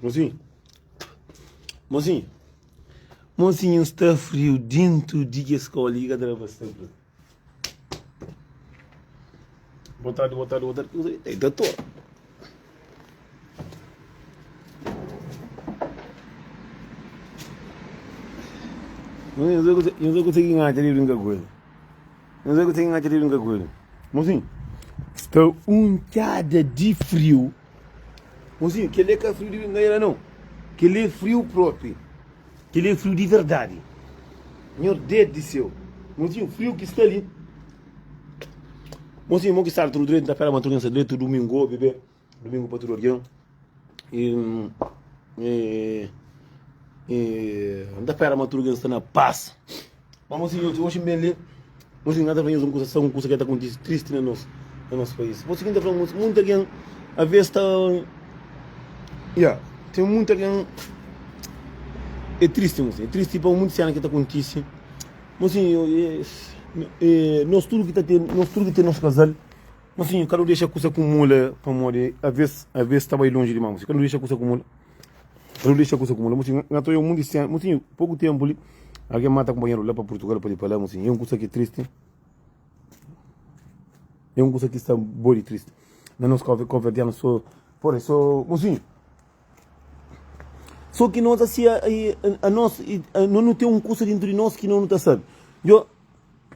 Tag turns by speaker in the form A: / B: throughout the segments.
A: Mozinho, mozinho, mozinho sta frio dentu di kes kau li ka ta da pa sta frio. Boa tarde, boa tarde, boa tarde. Ei, doutor. Não sei conseguir engajar ali brincar com ele. Não sei conseguir engajar ali brincar com ele. Mozinho, sta um tchada de frio. Mozinho, kel-li é ka friu di brinkadeira nau. Kel-li é friu propi. Kel-li é friu di verdadi. Nhor Deus di séu. Mozinho, friu ki sta li. Mozinho, mo ki sta tudu dretu, N ta spera ma tudu algen sta dretu. Dumingu, bebê. Dumingu pa tudu algen. E, e, e, N ta spera ma tudu algen sta na pas. Ma mosinhu, oxi N ben li, mosinhu, N ka ta fla nhos un kusa, sta un kusa ki ta kontise tristi na nos, na nos país. Mosinhu, ki N ta fla mos, munti algen aves ta, ya, ten munti algen, é tristi mosinhu, é tristi pa munti sena ki ta kontise. Mosinhu, e, e, nos tudu ki ta ten, nos tudu ki ten nos kazal, mosinhu, ka nu dexa kusa kumula pamodi aves, aves ta bai lonji dimás, mosinhu, ka nu dexa kusa kumula. Nu dexa kusa kumula mosinhu N ta oia un monti sena mosinhu poku tempu li algen mata kunpanheru la pa Purtugal pa li pa la mosinhu é un kusa ki tristi é un kusa ki sta boi di tristi na nos kabuverdianu so pore so mosinhu so ki nos asi a nos no nu ten un kusa dintu di nos ki no nu ta sabi yo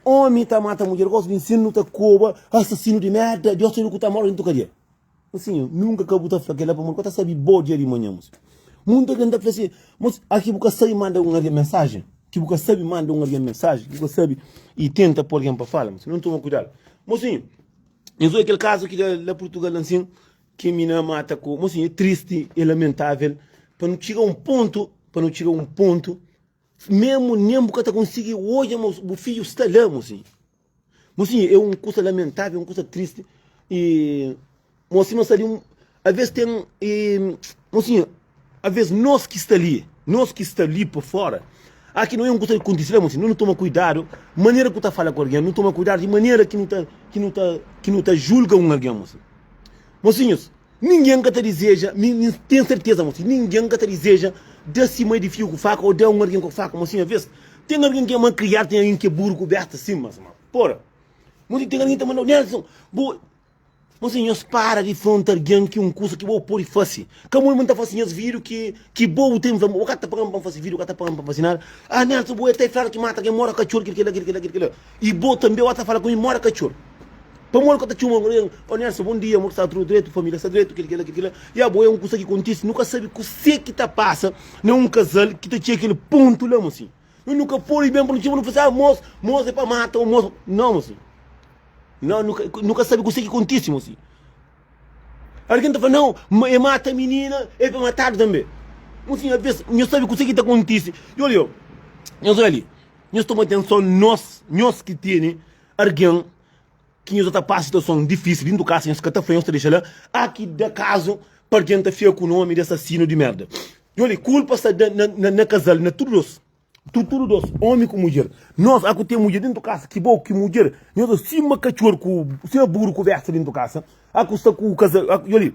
A: omi ta mata mudjer gosi di nsinu nu ta koba asasinu di merda dios sabi ku ta mora dintu kadia. Mosinhu, nunka ka bu ta fla kela pamodi ka ta sabi bo dia di manha, mosinhu. Munta algen ta fla si, mos, aki bu ka sabi manda un algen mensajen, ki bu ka sabi manda un algen mensajen, ki bu ka sabi i tenta po algen pa fala, mosinhu, nu toma kuidadu. Mosinhu, nhos odja kel kazu ki da la Purtugal ansin, ki mina mata ku, mosinhu, é tristi, é lamentavel, pa nu txiga un pontu, pa nu txiga un pontu, memu nen bu ka ta konsigi odja ma bu fidju sta la, mosinhu. Mosinhu, é un kusa lamentável, un kusa tristi e mosinhu, ma sta li, aves ten e mosinhu, aves nos ki sta li, nos ki sta li pa fora, aki não é un kusa ki kontise la, mosinhu, nu toma kuidadu manera ku ta fala ku algen, nu toma kuidadu di manera ki nu ta, ki nu ta, ki nu ta julga un algen, mosinhu. Mosinhus, ningen ka ta dizeja, mi, mi ten serteza, mosinhu, ningen ka ta dizeja da si mai di fiu ku faka o da un algen ku faka, mosinhu, aves Ten algen ki é malkriadu, ten algen ki é buru ku besta, sin, mas ma pora. Mosi, ten algen ki ta manda-u, Nelson, bo. Mosi, nhos para di fronta algen ki un kusa ki bo pode fase. Ka modi ma N ta fase nhas vídiu ki, ki bo bu ten fla, bo ka ta paga-m pa N fase vídiu, bo ka ta paga-m pa N fase nada. Ah, Nelson, bo é ta fladu ki mata algen, mora katxor, kel, kel-la, kel, kel-la, kel, kel-la. I bo tanbe bo ta fala ku mi, mora katxor. Pamodi ka ta txoma algen, oh Nelson, bon dia, amor, sta tudu dretu, família sta dretu, kel, kel-la, kel, kel-la. Ya, bo é un kusa ki kontise, nu ka sabe kusé ki ta pasa na un kazal ki ta txega kel pontu la, mosinhu. Nu nu ka pode ben pa nu txoma nu fla si, ah, mos, mos é pa mata ô mos. Não, mosinhu. Não, nu ka, nu ka sabe kuse ki kontise, mosinhu. Algen ta fla, não, e mata minina, é pa matadu tanbe. Mosinhu, aves, nho sabe kuse ki ta kontise. I olha, nhos olha li, nhos toma atenson, nos, nhos ki tene argen ki nhos ta pasa situason difisil dintu kasa, nhos ka ta fla, nhos ta dexa la, ah ki da kazu pa algen ta fia ku nomi di asasinu di merda. Nhos li, kulpa sta na, na, na kazal, na tudu dos. Tu, tudu dos, omi ku mudjer. Nos, ah ku ten mudjer dintu kasa, ki bo ki mudjer, nhos ta sima katxor ku, sima buru ku besta dintu kasa, ah ku sta ku kazal, ah, nhos li,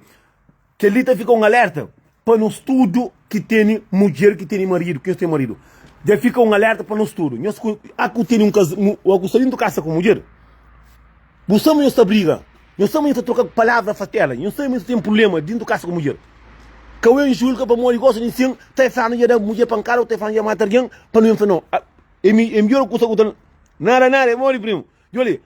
A: Kel-li ta fika un alerta pa nos tudu ki tene mudjer ki tene maridu, ki nhos ten maridu. Dja fika un alerta pa nos tudu. Nhos ku a ku tene un kaz, a ku sta dintu kasa ku mudjer, bu sabe ma nhos ta briga, nhos sabe ma nhos ta troka palavra fatela, nhos sabe ma nhos ta ten prubléma dintu kasa ku mudjer. Ka wen julga pamodi gosta di nsin, ta e fla-nu dja da mudjer pankada ô ta e fla-nu dja mata algen, pa nu ben fla, no, é midjór kusa ku ta. Nada, nada, é modi primu. Djoli,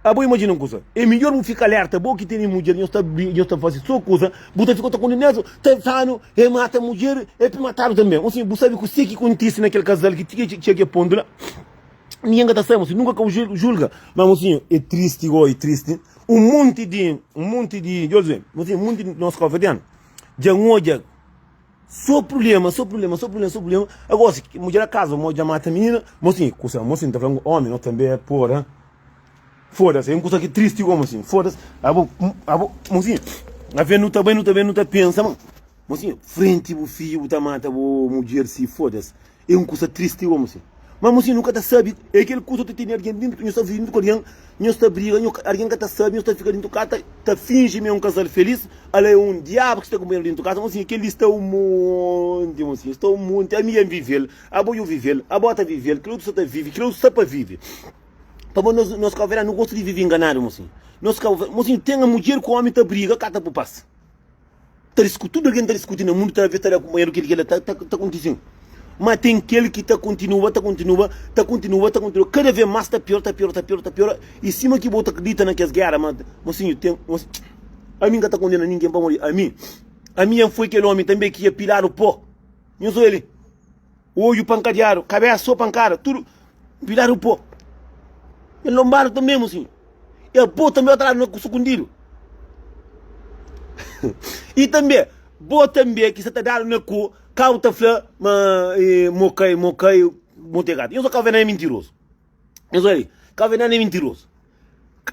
A: abo imajina un kusa, é midjor bu fika alerta, bo ki tene mudjer, nhos ta nhos ta fasi so kusa, bu ta fika ta kondenedu, ta flanu e mata mudjer, e pi matadu tanbe. Osi, bu sabi kuse ki kontisi na kel kazal ki txega txega ke pontu la? Ningin ka ta sabi, mosi, nunka ka bu julga. Ma mosinhu, é tristi go, é tristi. Un monti di, un monti di, djoli, mosinhu, un monti di nos kabuverdianu dja N odja So problema, so problema, so problema, so problema. Agora, si mudjer casa, mo dja mata minina, mocinho, kusa, mocinho, ta falando homem, nós também é porra. Foda-se, é um kusa que triste como assim, foda-se. Abo, abo, mocinho, a ver, não tá bem, não tá bem, não tá pensa, mano. Mocinho, frente bu filho, bu ta mata bu mudjer, si, foda-se. É um kusa triste como assim. Ma mosinhu nu ka ta sabe é kel kuza ta tene algen dintu, nhos ta vive dintu ku algen, nhos ta briga, nho algen ka ta sabe, nhos ta fika dintu kasa ta finji ma é un kazal felis, ala é un diabu ki sta kunpanheru dintu kasa. Mosinhu kel-li sta un monti, mosinhu sta un monti. Ami N vive-l, abo dja vive-l, abo ta vive-l, kel otu sta ta vive, kel otu sta pa vive. Pamodi nos nos kabuverdianu nu gosta di vive nganadu, mosinhu. Nos kabuverdianu, mosinhu ten a mudjer ku omi ta briga ka ta bu pas. Ta diskuti, tudu algen ta diskuti na mundu ta ta da kunpanheru kel ki ta ta kontise. Ma ten kel ki ta kontinua, ta kontinua, ta kontinua, ta kontinua, kada vez mas ta piora, ta piora, ta piora, ta piora, i sima ki bo ta kridita na kes gera, ma mosinhu ten, ami N ka ta kondena ningen pamodi ami, ami N foi kel omi tanbe ki ia piladu po. Nhos oja li. Odju pankadiadu, kabesa so pankada, tudu viradu po. E lonbadu tanbe, mosinhu. E bo tanbe bo ta dadu na sukundidu. I tanbe, bo tanbe ki sa ta dadu na ku, kau ta fla ma mo kai, mo kai, mo ten gatu. Nhos kau venena é mintirozu. Nhos obi, kau venena é mintirozu.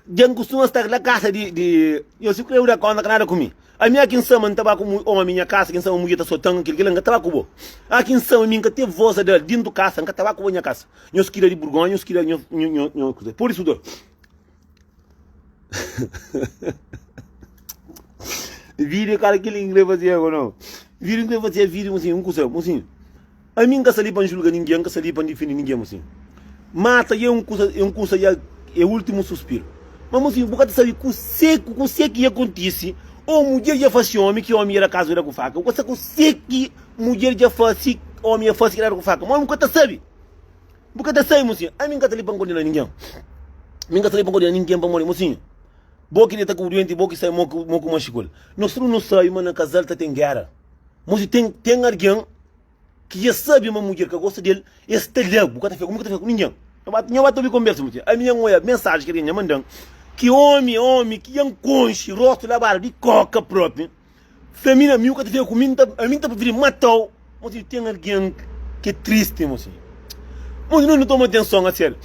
A: Dja N kustuma sta na kasa di di Nhos si krê da konta ka nada ku mi. Ami a ki N sama N ta ba ku omi nha kasa ki N sama mudjer ta sotan kel kila N ka ta ba ku bo. A ki N sama mi N ka ten voz a da dintu kasa N ka ta ba ku bo nha kasa. Nhos kila di burgonha nhos kila nhos nhos nhos kuza. Pode sudor. Video kala kel ki N kre fazia ku no. Video N kre fazia video mosinhu un kusa mosinhu. Ami N ka sta li pa N julga ningen, N ka sta li pa N difende ningen, mosinhu. Mata dja é un kusa, é un kusa dja é últimu suspiru. Ma mosinhu, bu ka ta sabe kusé, kusé ki dja kontise, ô mudjer dja fase omi ki omi dja da kazu da ku faka. Bu ka sabe kusé ki mudjer dja fase, omi dja fase ki dadu ku faka. Ma bu ka ta sabe. Bu ka ta sabe, mosinhu. Ami N ka sta li pa N kondena ningen. Mi N ka sta li pa N kondena ningen pamodi, mosinhu, bo ki deta ku bu duenti, bo ki sabe mo ku manxi ku el. Nos tudu nu sabe ma na kazal ta ten géra. Mosi, ten, ten algen ki dja sabe ma mudjer ka gosta di el, el sta la, bu ka ta fika ku mi, ka ta fika ku ningen. Nho ba, nho ba ta obi konbersa, mudjer. Ami nha N oia mensaji ki algen nha manda-m, ki omi, omi ki dja N konxe, rostu labadu di koka propi, fla mi na mi, bu ka ta fika ku mi, ami N ta prifiri mata-u. Mosi, ten algen ki é tristi, mosi. Mosi, no nu toma atenson asel.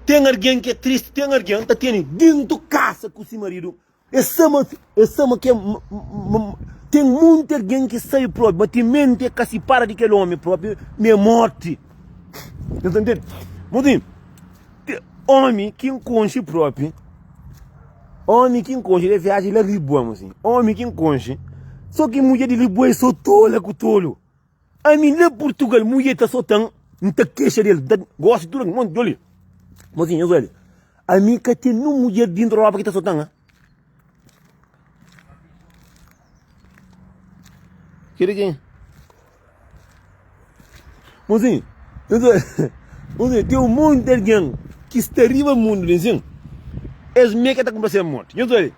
A: Ten algen ki é tristi, ten algen ta tene dentu kasa ku si maridu, Es sama, es sama ke ten munti algen ki sabe propi, ma timenti e ka sipara di kel omi propi, ma e morti. Nhos ta ntende? Mozinhu, omi ki N konxe propi, omi ki N konxe, el viaja la Lisboa, mozinhu, omi ki N konxe, so ki mudjer di Lisboa e so tola ku tolu. Ami la Purtugal, mudjer ta sotan, N ta kexa del, N ta gosi tudu, monti doli. Mozinhu, nhos odja. Ami ka ten nun mudjer dintru ropa ki ta sotan, ha? Kiri kin? Mozinhu, mozinhu, ten un monti algen ki sta riba mundu li nsin, es me ke ta kunpra se morti. Nhos odja,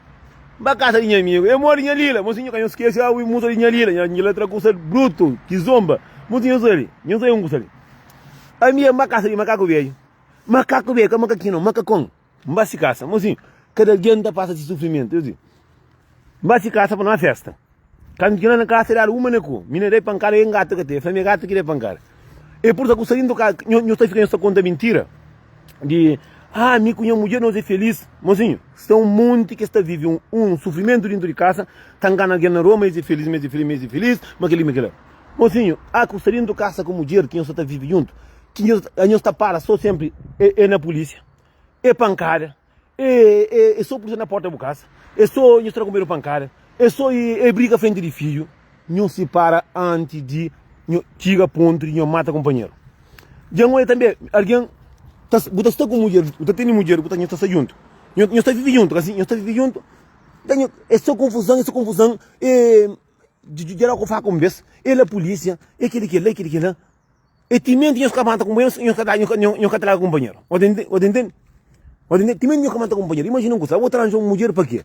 A: N ba kasa di nha amigu, e mori nha lila. Mozinhu, ka nhos skese, ah, ui, musa di nha lila, nha lila tra kusa brutu, ki zomba. Mozinhu, nhos odja, nhos odja un kusa li. Ami N ba kasa di makaku bedju. Makaku be ka makakinhu nau, makakon. N ba si kasa. Mosinhu, kada algen ta pasa si sufrimentu. Eu di, N ba si kasa pa no festa. Kantu ki la na kasa e dadu uma na ku. Mi na dai pankada e ngatu ka te. E fla mi e gatu ki dai pankada. E purta ku sta dintu kasa, nho, nho sta fika nho sta konta mintira di, ah, mi ku nha mudjer nos e felis. Mosinhu, sta un monti ki sta vivi un, un sufrimentu dintu di kasa, ta ngana algen na rua ma es e felis, ma es e felis, ma es e felis, ma keli, ma kila. Mosinhu, ah, ku sta dintu kasa ku mudjer ki nho sta ta vivi juntu. Ki nhos nhos ta para so sempri é na polícia, é pancada, é é so polícia na porta bu casa, é so nhos tra comida pancada, é so é briga frente di fidju, nhos si para antes di nho txiga ponto di nho mata companheiro. Dja N oia tambe algen ta bu ta sta ku mudjer, bu ta tene mudjer, bu ta nhos ta sta juntu, nhos nhos ta vivi juntu, ka si? Nhos ta vivi juntu, nta nho é so confusão, é so confusão, é dja da ku faca un bes, é la polícia, é keli kela, é keli kela. E timenti nhos ka mata kunpanheru, nhos ka ta, nhos ka ta larga kunpanheru. Bo ta ntende? Bo ta ntende? Bo ta ntende? Timenti nhos ka mata kunpanheru. Imajina un kusa, bo ta ranja un mudjer pa ke?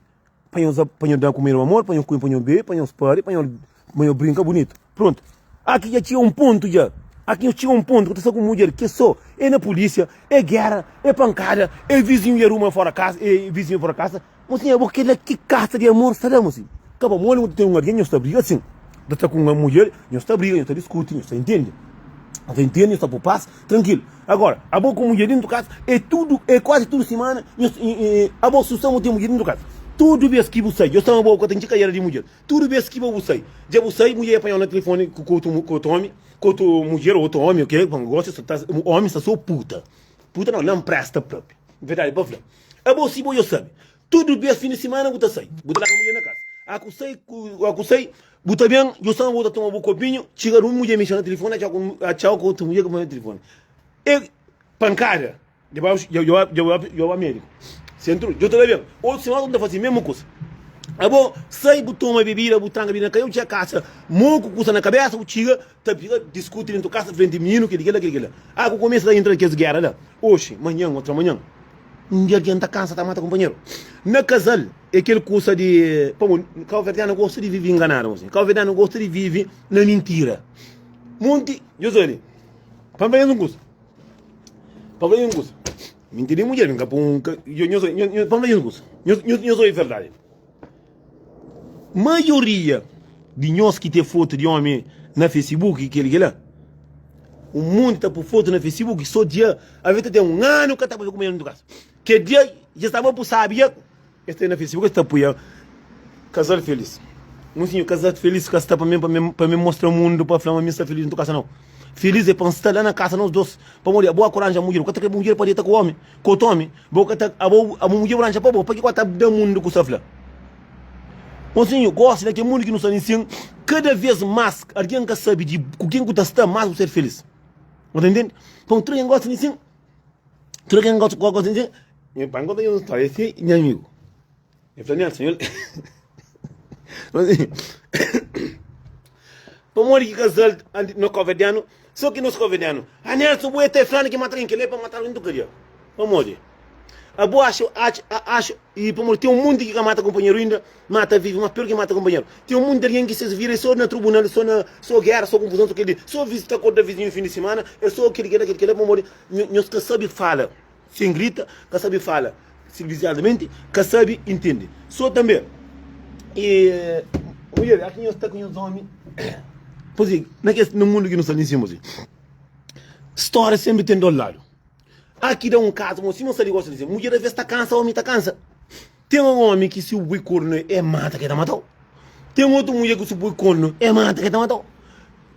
A: Pa nhos, pa nhos da kunpanheru amor, pa nhos kume, pa nhos bebe, pa nhos pari, pa nhos, pa nhos brinka bunitu. Prontu. Aki dja txiga un pontu dja, aki nhos txiga un pontu ku ta sta ku mudjer ki so é na pulisia, é gera, é pankada, é vizinhu dja ruma fora kasa, é vizinhu fora kasa. Mosinha, bo kela ki kasa di amor sta la, mosinha? Ka pa moli, bo ten un algen, nhos ta briga sin. Bo ta ku un mudjer, nhos ta briga, nhos ta diskuti, nhos ta intende. Nhos ta intende, nhos ta pô pas, trankilu. Agora, abo ku mudjer dentu kasa, é tudu, é kuazi tudu simana, nhos, abo su sta, bo ten mudjer dentu kasa. Tudu bes ki bu sai, djo sta ma bo ka ten ki kaiera di mudjer. Tudu bes ki bo bu sai, dja bu sai, mudjer ya panhau na telefoni ku ku otu ku otu omi, ku otu mudjer ou otu omi, ok, pa gosi sta ta omi sta so puta. Puta não, não presta propi. Verdadi pa fla. Abo si bo djo sabi. Tudu bes fin di simana bu ta sai, bu ta larga mudjer na kasa. A ku sai ku a ku sai, bu ta ben, djo sta ma bo ta toma bu kopinhu, txiga un mudjer mexeu na telefoni, atxau ku atxau ku otu mudjer ku mexeu na telefoni. E pankada. Dja ba dja ba médiku. Sentru, dja ta da ben. Otu semana bu ta fasi mesmu kusa. Abo sai bu toma bebida, bu tranka bebida na kaiu, txiga kasa moku kusa na kabesa, bu txiga ta fika diskuti dentu kasa frenti mininu, kili kila, kili kila. A ku kumesa ta entra kes gera la. Oxi, manhan, otra manhan. Un dia algen ta kansa ta mata kunpanheru. Na kazal é kel kusa di pamo kauverdianu gosta di vivi nganadu, mosinhu. Kauverdianu gosta di vivi na mintira. Monti, dja sabi. Pa N fla nhos un kusa. Pa fla nhos un kusa, mi N tene mudjer, mi N ka pun, ka, nhos, nhos, pa fla nhos un kusa, nhos, nhos, nhos obi verdadi. Maioria di nhos ki ten fotu di omi na Facebook i kel kila, un monti ta pui fotu na Facebook so dia, aves ta ten un anu ka ta papia ku mulher dentu kasa. Kel dia dja staba bu sabi dja. Es ta na Facebook es ta apoia casal feliz. Mocinho, casal feliz ka sta pa mi pa mi pa mi mostra mundo pa fla ma mi sta feliz ntu kasa nau. Feliz é pa N sta la na kasa nos dos. Pamodi abo aku ranja mudjer, bu ka ta kre mudjer pa deta ku omi, ku otu omi. Bo ka ta abo abo mudjer bu ranja pa bo, pa ki ku ta da mundo ku sta fla? Mocinho, gosi na kel mundo ki nu sta li sin, kada vez mas algen ka sabi di ku ken ku ta sta, mas bu ser feliz. Bu ta intende? Pamodi tudu algen gosta di sin. Tudu algen gosta gosta di sin. Nha pai konta nhos un stória, ese nha amigu. El fla, Nelson, el Pamodi ki kazal na Kóverdianu, sô ki nos Kóverdianu, Ah, Nelson, bo é ta flanu ki mata algen, kel-li é pa mata algen tudu dia. Pamodi? Abo axa, atxa, axa, i pamodi ten un monti ki ka mata kunpanheru inda, mata vive más pior ki mata kunpanheru. Ten un monti algen ki ses vida é sô na trubunal, sô na, sô géra, sô konfuzon, sô kel-li, sô vizita korda vizinhu fin di simana, é sô kel-li, kel-la, kel-li, kel-la, pamodi nhos ka sabe fala. Sen grita, ka sabe fala sivilizadamenti, ka sabe intende. So tanbe e mudjer, aki nhos sta ku nhos omi, pois é, na kes na mundu ki nu sta li sin, storia senpri ten dos ladu. Aki da un kazu, mo sima sta li gosi di dize, mudjer aves ta kansa, omi ta kansa. Ten un omi ki si bu pui kornu e mata ke ta matau. Ten otu mudjer ki si bu pui kornu e mata ke ta matau.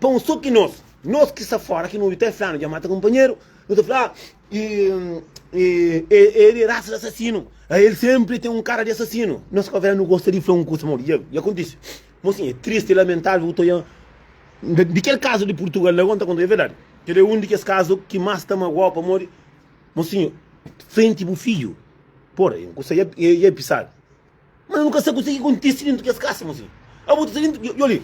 A: Pa un so ki nos, nos ki sta fora ki nu obi ta flanu dja mata kunpanheru, nu ta fla ah el e rasa di asasinu, el senpri ten un kara di asasinu. Nos ka nu gosta di fla un kusa mau dja dja kontisi. Mosinhu e tristi e lamentavel bu ta oja di kel kazu di Purtugal la gosi N ta konta e verdadi. Kel é un di kes kazu ki mas ta magoau pamodi mosinhu frenti bu fidju. Pora, un kusa ya ya pisadu. Mas nu ka sa kuse ki kontisi dentu kes kasa, mosinhu. Abo ta sta dentu, djo li.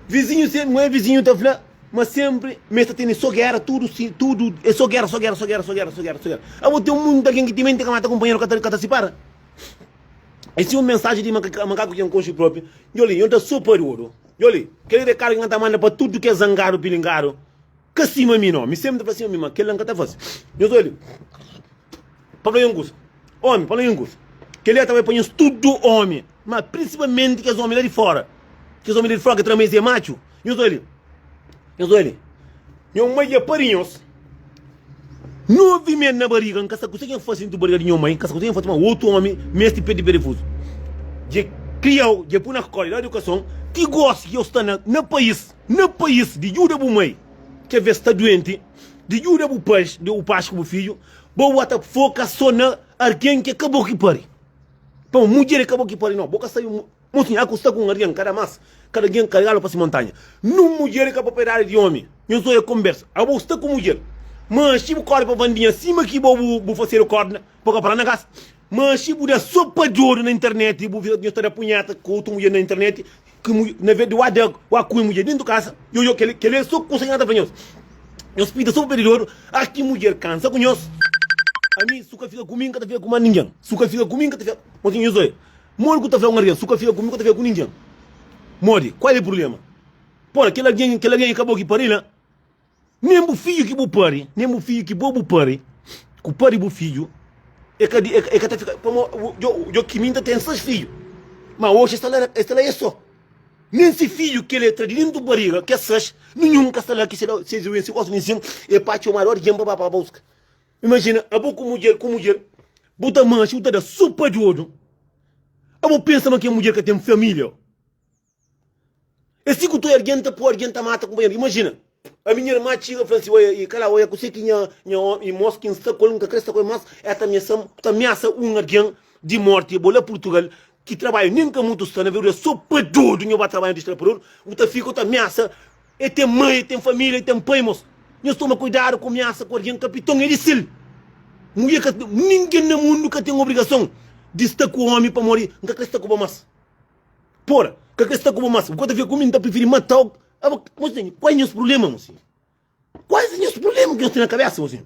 A: Vizinhu sempre, não é vizinhu ta fla, ma sempre mes ta tene so gera, tudu si, tudu é so gera, so gera, so gera, so gera, so gera, so gera. Abo ten munti algen ki timenti ka mata kunpanheru ka ta ka ta sipara. Esi un mensaji di makaku ki N konxe propi. Djo li, nho ta so pari oru. Djo li, kel rekadu ki N ta manda pa tudu kes zangadu pilingadu, ka sima mi no. Mi sempre ta fla sima mi, ma kel la N ka ta fasi. Nhos obi li. Pa fla nhos un kusa, ómi, pa fla nhos un kusa, kel-li ta bai pa nhos tudu ómi, má prinsipalmenti kes ómi la di fóra, kes ómi la di fóra ki tra ma es é matxu. Nhos odja li, nhos odja li, nho mai dja pari nhos nóvi mês na bariga, N ka sa kuzê ki N fase dentu bariga di nho mai, N ka sa kuzê ki N fase, má otu ómi meste perde perefuzu, dja kria-u, dja pui na skóla, da edukason, ti gósi ki eu sta na na país, na país di djuda bu mai, ki avês sta duenti, di djuda bu pais, di bu pais ku bu fidju, Bo ba ta foka so na argen ki é ka bo ki pari. Pamo mudjer é ka bo ki pari no. Bo ka sabi mosinha aku sta ku un argen kada mas kada algen karigadu pa si montanha. Nun mudjer é ka propriedadi di omi. Nhos oia konbersa. Abo sta ku mudjer. Ma si bu kori pa vandinha sima ki bo bu fasedu korda pa ka para na kasa. Ma si bu da so pa djodu na internet bu fika nhos ta da punheta ku otu mudjer na internet ki mudjer na vez di wa da wa kume mudjer dentu kasa yo yo keli keli é so kusa ki na ta fla nhos. Nhos pita so pa pedi dodu. Ah ki mudjer kansa ku nhos. Ami su ka fika ku mi nka ta fika ku ma ningen. Su ka fika ku mi nka ta fika. Modi nhos oia. Modi ku ta fla un algen su ka fika ku mi nka ta fika ku ningen. Modi? Kual é prublema? Pora kel algen kel algen i ka bo ki pari la. Nen bu fidju ki bu pari, nen bu fidju ki bo bu pari, ku pari bu fidju, e ka di e ka ta fika pamo djo djo ki mi nta ten ses fidju. Ma oxi e sta la e sta la e so. Nen si fidju kel e tra di dentu bariga kes sais, ninhun ka sta la ki se da ses doensa gosi nin sin e pa txomadu argen pa ba pa buska. Imajina abo ku mudjer ku mudjer bu ta manxi bu ta da supa di odu. Abo pensa ma kel mudjer ka ten família? É si ku toi algen ta poi algen ta mata kunpanheru. Imajina, ami nha irma txiga fla-m si, Oia, i kala, oia kuse ki nha nha omi, mos ki N sta ku el, N ka kre sta ku el mas, el ta amiasa-m, ta amiasa un algen di morti, bo la Purtugal, ki trabadju nen ka mutu sta, na verdadi é so pa dodu, nho ba trabadja na distrai pa dodu, bu ta fika bu ta amiasa, el ten mai, el ten familia, el ten pai, mos, nhos toma kuidadu ku amiasa ku algen, kapiton é di sil, mudjer ka, ningen na mundu ka ten obrigason di sta ku omi pamodi N ka kre sta ku bo mas. Pora, ka kre sta ku bo mas, bu ka ta fika ku mi, N ta prifiri matau. Abo, mosinhu, kual é nhos prubléma, mosinhu? Kual é nhos prubléma ki nhos ten na kabésa, mosinhu?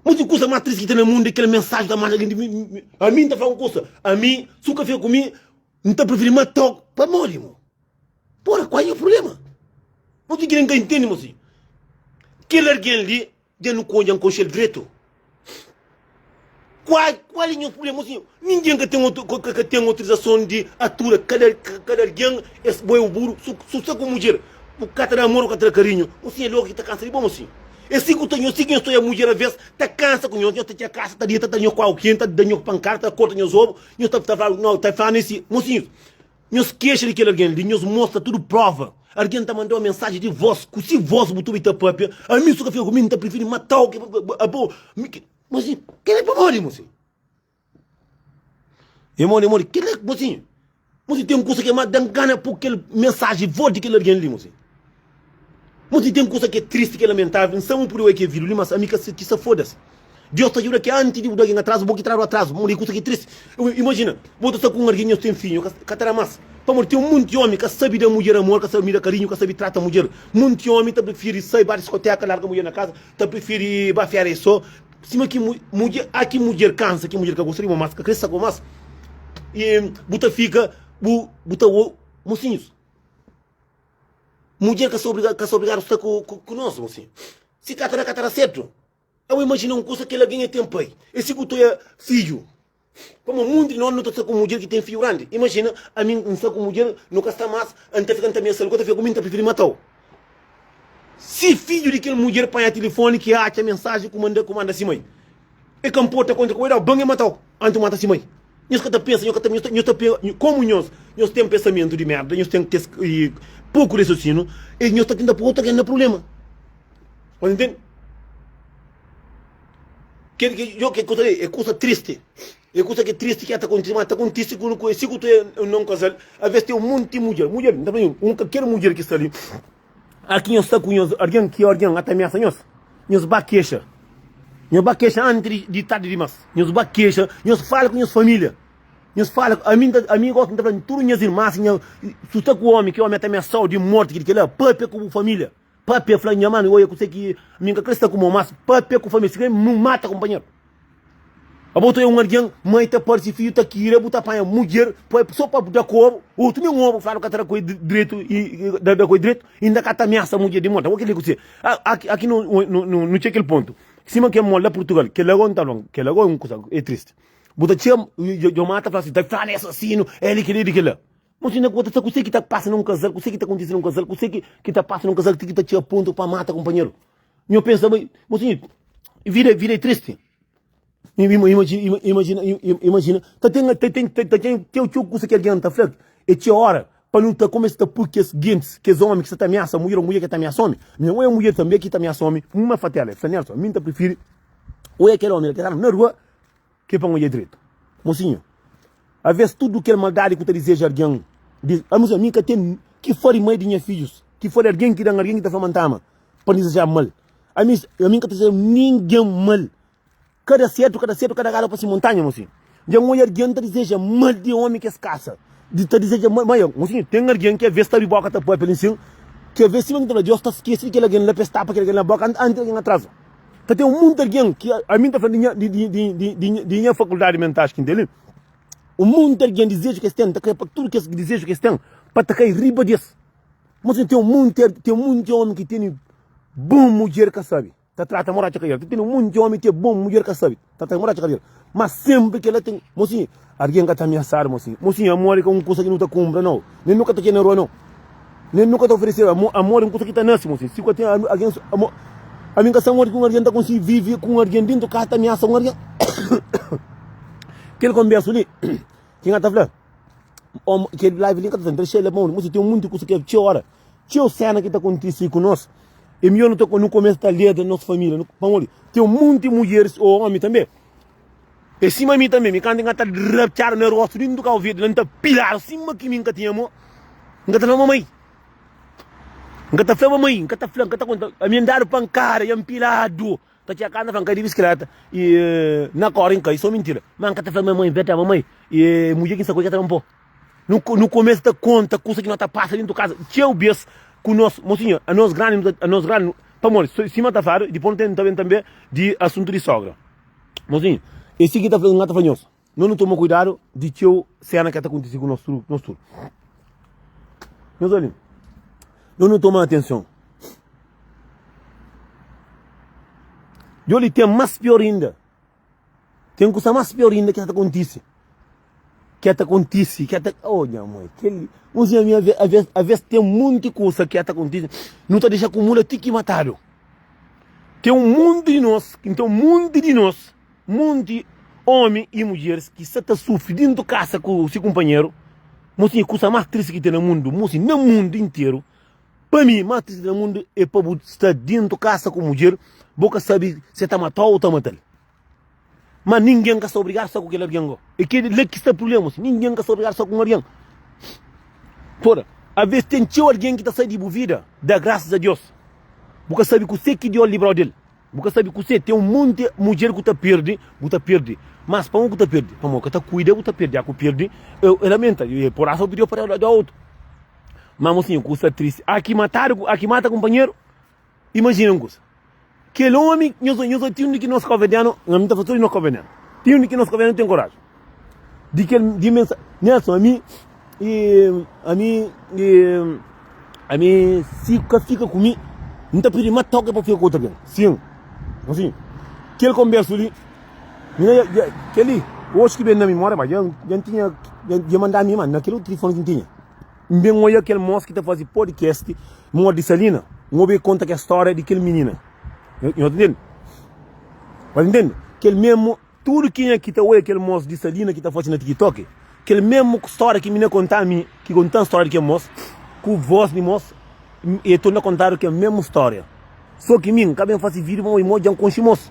A: Mosinhu, kusa más tristi ki ten na mundu é kel mensaji ta manda algen di mi. Ami, N ta fla un kusa, ami, si bu ka fika ku mi, N ta prifiri matau. Pamodi, mo? Pora, kual é nha prubléma? Mosinhu, kel-li N ka intende, mosinhu. Kel algen li Dja nu konxe, dja N konxe-l dretu. Kual, kual é nhos prubléma? Mosinhu, ningen ka ten otu, ka, ka ten autorizason di atura kada, kada algen, es bo é u buru, su, su sta ku mudjer, bu ka ta da amor, bu ka ta da karinhu. Mosinhu, é logu ki ta kansa di bo, mosinhu. É si ku ta nhos, si ki nhos ta oia mudjer aves, ta kansa ku nhos, nhos ta txia kasa, ta dita, ta da nhos kuau kenti, ta da nhos pankada, ta korta nhos obu, nhos ta, ta fla, no, ta fla nesi, mosinhus, Nhos kexa di kel algen li, nhos mostra tudu prova. Algen ta manda-u mensaji di vós, ku si vós bu ta obi ta pâpia, Ami su ka fika ku mi, N ta prifiri mata-u ki abo. Mosinhu, kel-li é pamodi, mosinhu? É modi, é modi, kel-li, mosinhu, mosinhu, ten kusa ki é más da-m gana pô kel mensaji vós di kel algen li, mosinhu. Mos i ten kusa ki é tristi ki é lamentável, N sa ma bu pode oia ke vídeo li mas ami ka sa ki sa foda-se. Deus ta djuda ki anti di bu da algen atrazu bo ki tradu atrazu pamodi é kusa ki é tristi. Imajina bo ta sta ku un algen nhos ten fidju ka ta da mas pamodi ten munti omi ka sabi da mudjer amor ka sabi da karinhu ka sabi trata mudjer munti omi ta prifiri sai ba diskoteka larga mudjer na kaza ta prifiri ba férias so sima ki mudjer a ki mudjer kansa ki mudjer ka gosta di bo mas ka kre sta ku bo mas i bu ta fika bu bu ta mosinhus. Mudjer ka sta obrigadu, ka sta obrigadu sta ku, ku, ku nos, mosinhu. Si ka ta da, ka ta da sertu. Abo imajina un kusa, kel algen e ten pai, e si ku toia fidju. Pamo munti di nos no ta sta ku mudjer ki ten fidju grandi. Imajina, ami N sta ku mudjer, no ka sta mas, N ta fika N ta ameasal, ku ta fika ku mi, N ta prifiri matau. Si fidju di kel mudjer panha tilifoni ki atxa mensaji ku manda, ku manda si mai. E ka nporta kontra ku e dau, ban e matau antis mata si mai. Nhos ka ta pensa, nhos ka ta, nhos ta, komu nhos, nhos ten pensamentu di merda, nhos ten kes poku rasiosinu, e nhos ta tenta poi otu algen na prublema. Nhos ntende? Kel ki yo ke kusa li é kusa tristi, é kusa ki tristi ki ta kontisi, ma ta kontisi ku ku si ku tu é un kasal, aves ten un monti mudjer, mudjer, N ta fla un kalker mudjer ki sta li. Aki nhos sta ku nhos algen ki algen ata ameasa nhos, nhos ba kexa. Nhos ba kexa antis di tardi dimas. Nhos ba kexa, nhos fala ku nhos familia. Nhos fala, ami nta, ami gosi nta fla tudu nhas irmas, nha, su sta ku omi, ki omi ata ameasau di morti, ki di kila, papia ku bu familia. Papia, fla nha manu, oia kuse ki mi nka kre sta ku bo mas, papia ku familia, si kre nu mata kunpanheru. Abo tu é un algen, mai ta parse fidju ta kira, bu ta panha mudjer pa so pa da kobu, otu nen obu fladu ka ta da koi dretu i da da koi dretu, inda ka ta ameasa mudjer di morti. Abo kili kuse? Aki aki no no no txia kel pontu. Sima ke mol la Purtugal, kel ago nta fla, kel ago é un kusa é tristi. Bu ta txia djo mata fla si ta fla el é asasinu, el é kili el é kila. Mo si na ku ta sta kuse ki ta pasa na un kazal, kuse ki ta kontisi na un kazal, kuse ki ki ta pasa na un kazal ti ki ta txia pontu pa mata kunpanheru. Nho pensa ma, mo si vida vida é tristi. Imajina, imajina, imajina, ta ten, ta ten, ta ten txeu, txeu kusa ki algen ta fla, é txeu ora pa nu ta kumesa ta pui kes gentis, kes omi ki sta ta amiasa mudjer, ô mudjer ki ta amiasa omi. Nha oia mudjer tanbe ki ta amiasa omi, uma fatela, el fla, Nelson, mi N ta prifiri oia kel omi la ki ta na rua ki pa N oia dretu. Mosinhu, aves tudu kel maldadi ku ta dizeja algen, di, a mi ka ten ki fari mai di nha fidjus, ki fari algen ki dan algen ki ta fla ma N ta ama, pa N dizeja mal. Ami, ami N ka ta dizeja ningen mal. Kada sertu, kada sertu, kada gadu pa si montanha, mosinhu. Dja N odja algen ta dizeja mal di omi ki es kasa. Di ta dizeja mal, ma mosinhu, ten algen ki aves ta abri boka ta papia li nsin, ki aves sima ki ta fla, Deus ta skese di kel algen la pa es tapa kel algen la boka antis algen atraza. Ta ten munti algen ki, ami N ta fla di nha, di, di, di, di, di, di nha fakuldadi mentais ki N ten li, un munti algen dizeju ki es ten, ta kre pa tudu kes dizeju ki es ten pa ta kai riba di es. Mosinhu, ten munti, ten munti omi ki tene bon mudjer ka sabe. Ta trata moraca ka ta tene un monti omi ki é bon mudjer ka sabe ta trata moraca ka ma senpri kela ten mosinhu algen ka ta amiasadu mosinhu mosinhu amor é ka un kusa ki nu ta kunpra nau nen nu ka ta txena rua nau nen nu ka ta oferese amor amor é un kusa ki ta nasi mosinhu si ka ten algen amor ami ka sabe modi ki un algen ta konsigi vive ku un algen dintu kasa ta amiasa un algen kel konbersu li. Ki N ka ta fla? Om, kel live li N ka ta fla, N ta dexa el la pamodi mosi ten munti kusa ki txeu ora, txeu sena ki ta kontise ku nos, é midjor nu ta nu kumesa ta leda nos familia, pamodi ten munti mudjeris ô omi tanbe, é sima mi tanbe, mi kantu N ka ta raptxadu na rostu dintu Kau Verdi la N ta piladu sima ki mi N ka tinha mo, N ka ta fla mamai, N ka ta fla mamai, N ka ta fla, N ka ta konta, ami N dadu pankada, dja N piladu. Ta txeka kanta fla, N kai di bisikleta i na kori N kai, so mintira. Ma N ka ta fla mamai, verdadi mamai, e mudjer ki N sta ku el ka ta da-m po. Nu nu kumesa ta konta kusa ki no ta pasa dentu kasa txeu bes ku nos mosinha, anos grandi nu ta anos grandi pamodi sima ta fladu dipos nu ten ta ben tanbe di asuntu di sogra. Mosinha, e si ki ta fla N ka ta fla nhos. Nos nu toma kuidadu di txeu sena ki ta kontise ku nos tudu, nos tudu. Nhos oli, nos nu toma atenson. Di oli ten mas pior inda. Ten kusa mas pior inda ki ta kontise. Ki ta kontise, ki ta, oh nha mãe, kel, un zinha mi aves, aves ten munti kusa ki ta kontise. Nu ta dexa kumula ti ki matadu. Ten un munti di nos, ten un munti di nos Monti omi i mudjeris ki sta ta sufri dintu kasa ku si kunpanheru. Mosinha, kusa mas tristi ki ten na mundu, mosi, na mundu interu, pa mi, mas tristi ki ten na mundu e pa bu sta dintu kasa ku mudjer, bo ka sabi si e ta matau o ta matal. Ma ningen ka sta obrigadu sta ku kel algen go. E kel la ki sta prublema, mosi, ningen ka sta obrigadu sta ku un algen. Pora, aves ten txeu algen ki ta sai di bu vida, da grasas a Dios. Bu ka sabi kuse ki Dios librau del. Bu ka sabe kuse, ten un monti mudjer ku ta perde, bu ta perde. Mas pamodi ku ta perde? Pamodi ka ta kuida bu ta perde. Ya ku perde, e lamenta, e porasa bu pidiu pa da otu. Ma mosinhu, kusa tristi. A ki matadu, a ki mata kunpanheru, imajina un kusa. Kel omi, nhos, nhos ti undi ki nos kauverdianu, ami ta fla so di nos kauverdianu, ti undi ki nos kauverdianu ten koraji di kel di mensa Nelson, ami e ami e Ami si ka fika ku mi, N ta pidi ma toka pa fika ku otu algen. Sin, sin. Kel konbersu li, mi na dja, kel li, oxi ki ben na mimória, ma dja, dja N tinha, dja manda mi, ma na kel otu tilifoni ki N tinha. N ben oia kel mos ki ta faze podcast, mor di Salina, N obi el konta kel stória di kel minina. Nho ta ntende? Ba ta ntende? Kel memu. Tudu kenha ki ta oia kel mos di Salina ki ta fase na TikTok, kel mesmu stória ki mi na konta mi, ki kontan stória di kel mos, ku vos di mos, e torna kontadu kel mesmu stória. So ki mi, N ka ben fase vídiu pamodi mo dja N konxe mos.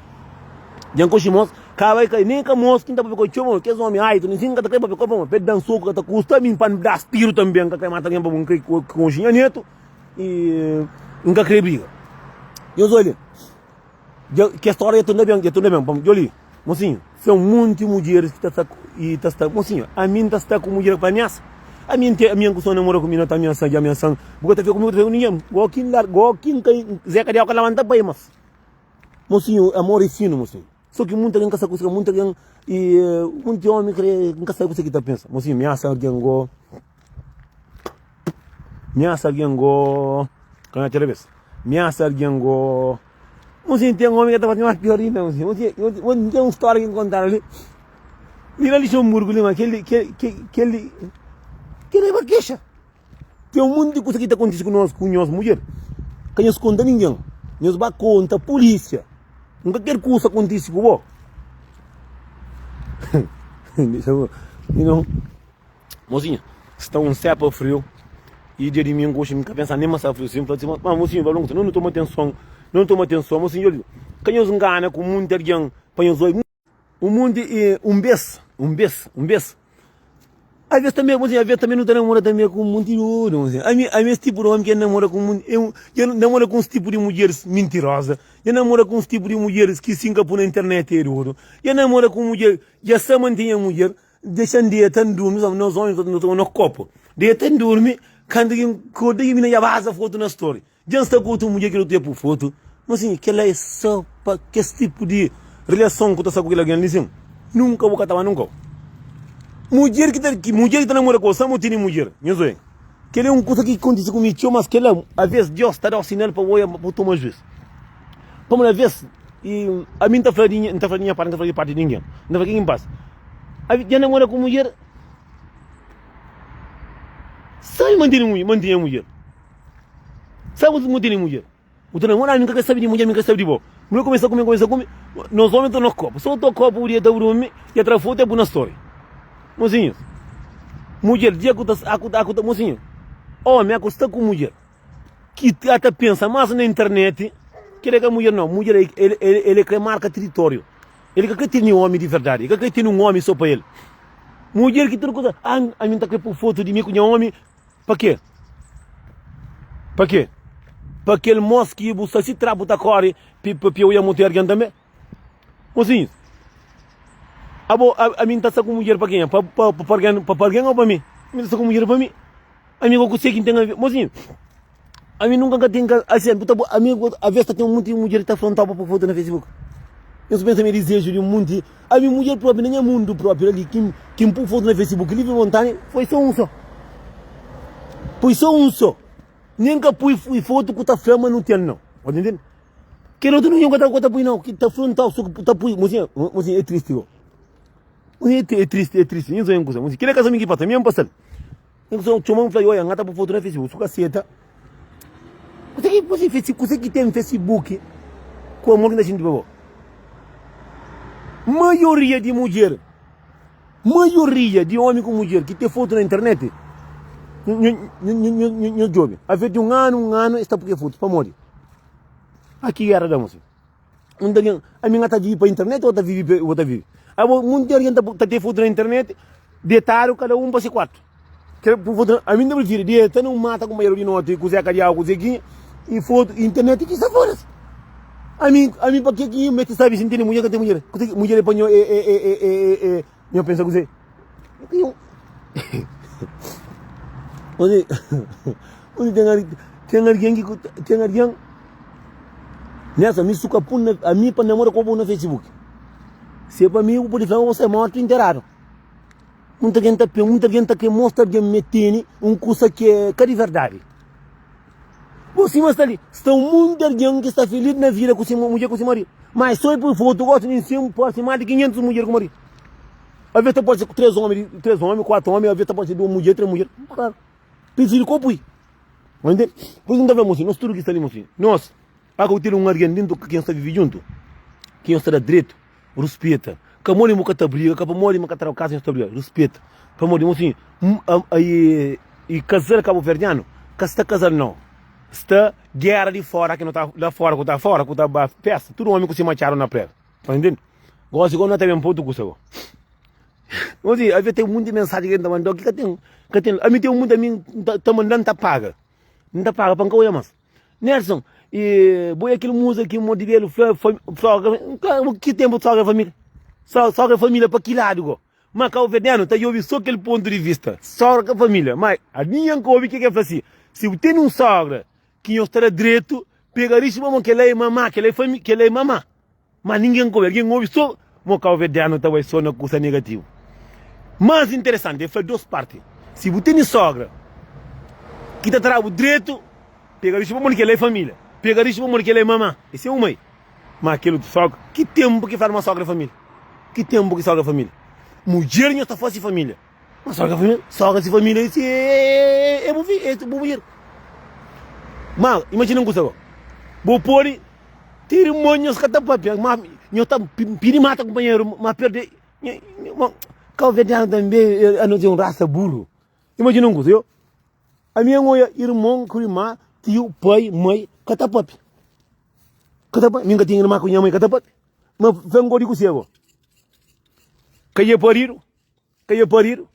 A: Dja N konxe mos, ka bai ka, nen ka mos ki N ta papia ku el txeu pamodi kes omi aitu nin si N ka ta kre papia ku el pamodi pa el da-m soku ka ta kusta mi pa N da-s tiru tanbe, N ka kre mata algen pamodi N kre konxe nha netu i N ka kre briga. Nhos oia li. Dja kes stória dja torna ben, dja torna ben. Pamodi, dja li, mosinhu, ten un monti mudjeris ki ta sta i ta sta, mosinhu, ami N ta sta ku mudjer pa amiasa. Ami N ten, ami N kustuma namora ku mi, no ta amiasan, dja amiasan. Bu ka ta fika ku mi, bu ka ta fika ku ningen. Go ki N lar, go ki N kai, Zé Kadiau ka labanta bai mas. Mosinhu, amor é finu, mosinhu. So ki munti algen ka sa kuse, munti algen i munti omi kre, N ka sabe kuse ki ta pensa. Mosinhu, miasa algen go, miasa algen go, ka na txera bes. Miasa algen go. Mosinhu ten omi ka ta fasi mas pior inda mosinhu. Mosinhu ten un storia ki N kontadu li. Li na Luxemburgo li ma kel kel kel kel é pa kexa. Ten un monti di kusa ki ta kontise ku nos ku nhos mudjer. Ka nhos konta ningen. Nhos ba konta pulisia. Nunka kel kusa kontise ku bo. Mosinha, sta un sepa friu i dia di mingu oxi mi ka pensa nen ma sta friu si. N fla si, ma mosinhu, fla no toma atenson, no toma atenson. Mosinhu, djobe, ka nhos ngana ku munti algen pa nhos oi un munti i un bes, un bes, un bes. Aves tanbe, mosinhu, aves tanbe no ta namora tanbe ku munti dodu, mosinhu. Ami, ami es tipu di omi ki namora ku munti, eu, eu namora ku uns tipu di mudjeris mintiroza, eu namora ku uns tipu di mudjeris ki si N ka pui na internet e dodu, eu namora ku mudjer, dja sa ma N tinha mudjer. Dexa-m deta N durmi Nos omi nu toma nos kopu Deta N durmi Kantu ki N korda ki mi na dja baza fotu na story Dja N sta ku otu mudjer kel otu dia pui fotu Mas sin kel-la é so pa kes tipu di relason ku ta sta ku kel algen li sin Nunka bu ka ta ba nunka Mudjer ki ta mudjer ki ta namora ku bo sama bu tene mudjer Nhos obi Kel-li é un kusa ki kontise ku mi txeu mas kel-la aves Dios ta da-u sinal pa bo pa bu toma juís Pamodi aves i ami N ta fla di N ta fla di nha parti N ka ta fla di parti di ningen N ta fla ken ki N pasa Abi dja namora ku mudjer Sabi ma N tene mudjer ma N tinha mudjer Sabi ma N tene mudjer Bu ta namora ami N ka kre sabi di mudjer mi N ka kre sabi di bo Mi kumesa kume kumesa kume Nos omi ta na kopu So ta kopu bu dia ta durmi Dja tra fotu e bu na story Mozinhus. Mudjer dia ku ta aku aku ta mosinhu omi aku sta ku mudjer ki a ta pensa mas na internet kel é ka mudjer nau mudjer el el el kre marka tiritóriu el ka kre tene omi di verdadi el ka kre tene un omi so pa el mudjer ki tudu kuza ah ami nta kre pui fotu di mi ku nha omi pa ke pa ke pa kel mos ki bu sta si trapu ta kori pi pa pia oia mutu algen tanbe. Mosinhus, abo, ami N ta sta ku mudjer pa kenha? Pa, pa, pa algen, pa algen ou pa mi? Mi ta sta ku mudjer pa mi. Ami go kuse ki N ten a ver? Mosinhu, ami nunka N ka ten ka, asi, bu ta, ami aves ta ten un monti mudjer ki ta frontau pa poi fotu na facebook. Nhos pensa ma é dizeju di un monti, ami mudjer propi na nha mundu propi la li ki ki N pui fotu na facebook livri vontadi, foi so un so. Pui so un so. Nen ka pui fotu ku ta fla ma nu ten nau. Bu ta ntende? Kel otu ninhun ka ta ka ta pui nau, ki ta frontau so ki ta pui, mosinha, mosinha é tristi go. Mosinha é tristi, é tristi, nhos oia un kusa, mosinha, kel é ka sa mi ki pasa, mi N pasal. N so txoma-m fla, oia, N ka ta pui fotu na facebook, su ka seta. Kuse ki, kuse ki, kuse ki ten facebook ku amor ki N ta xinti pa bo? Maioria di mudjer, maioria di omi ku mudjer ki ten fotu na internet, nho djobe, aves di un anu, un anu es ta pui ke fotu, pamodi? Aki era da mosi. Un ta gen, ami nga ta vivi pa internet ou ta vivi pa, ou ta vivi. Abo munti algen ta ta te fotu na internet, detadu kada un pa si kuartu. Kel pu fotu, ami nta prifiri deta na un mata kumpanheru di noti ku Zeka Diagu ku Zequinha i fotu internet ki sta foda-se. Ami, ami pa ke ki meste sabi si N tene mulher ka ten mulher. Kuse ki mulher é pa nho é é é é é é nho pensa kuse? Onde tem tem alguém que tem alguém nessa mi suka pun na a mi pa namora com bu na Facebook se é pa mi bu pode fla você é morto enterrado muita gente tá muita gente tá que mostra alguém me tene um kusa que é ka de verdade Bo sima sta li, sta un monti algen ki sta filis na vida ku se mudjer ku se maridu. Mas so e pui fotu gosi nin sin parsi mas di 500 mudjer ku maridu. Aves ta parsi 3 omi, 3 omi, 4 omi, aves ta parsi 2 mudjer, 3 mudjer. Klaru. Prifiri ko pui. Bo ntende? Pur isu N ta fla mosi, nos tudu ki sta li mosi, nos, pa ka bu ten un algen dintu ki nhos ta vivi djuntu, ki nhos ta da dretu, Ruspeta. Ka modi bu ka ta briga, ka pamodi ma ka ta dau kasa nhos ta briga. Ruspeta. Pamodi mo sin, i kazal kabuverdianu ka sta kazal nau. Sta gera di fora ki no ta la fora ku ta fora ku ta ba festa, tudu omi ku si machadu na prega. Ta ntende? Gosi go no ta ben pa otu kusa go. Gosi avia ten munti mensaji ki ta mandau ki ka ten, ka ten. Ami ten munti ami ta mandan ta paga. N ta paga pa N ka oia mas. Nelson, e bo é kel musa ki mo dibelu fla sogra, ki tempu sogra é família? Sogra é família pa ki ladu go? Ma kauverdianu ta obi so kel pontu di vista, sogra ka família. Ma aninha N ka obi ke ke fla si, si bu tene un sogra ki nhos ta da dretu, pega rixu pa mo kela é mama, kela é kela é mama. Ma ningen ka obi, algen obi so mo kauverdianu ta bai so na kusa negativu. Mas interesanti, el fla dos parti, si bu tene sogra ki ta tra-bu dretu, pega rixu pamodi kel-la é família, pega rixu pamodi kel-la é mamá, é se un mai. Ma kel otu sogra, ki tenpu ki fladu ma sogra é família? Ki tenpu ki sogra é família? Mudjer nhos ta fase família. Ma sogra família, sogra si família si é bu fi, é bu mudjer. Ma imajina un kusa go, bu pode ter irmon nhos ka ta papia, ma nhos ta pidi mata kunpanheru, ma perde, kauverdianu tanbe anos é un rasa buru. Imajina un kusa, yo, ami N oja irmon ku irma, tiu, pai, mai ka ta papia, ka ta papia, mi N ka ten irma ku nha mai ka ta papia, ma fla N godi kuse go, ka dja paridu. Ka dja paridu.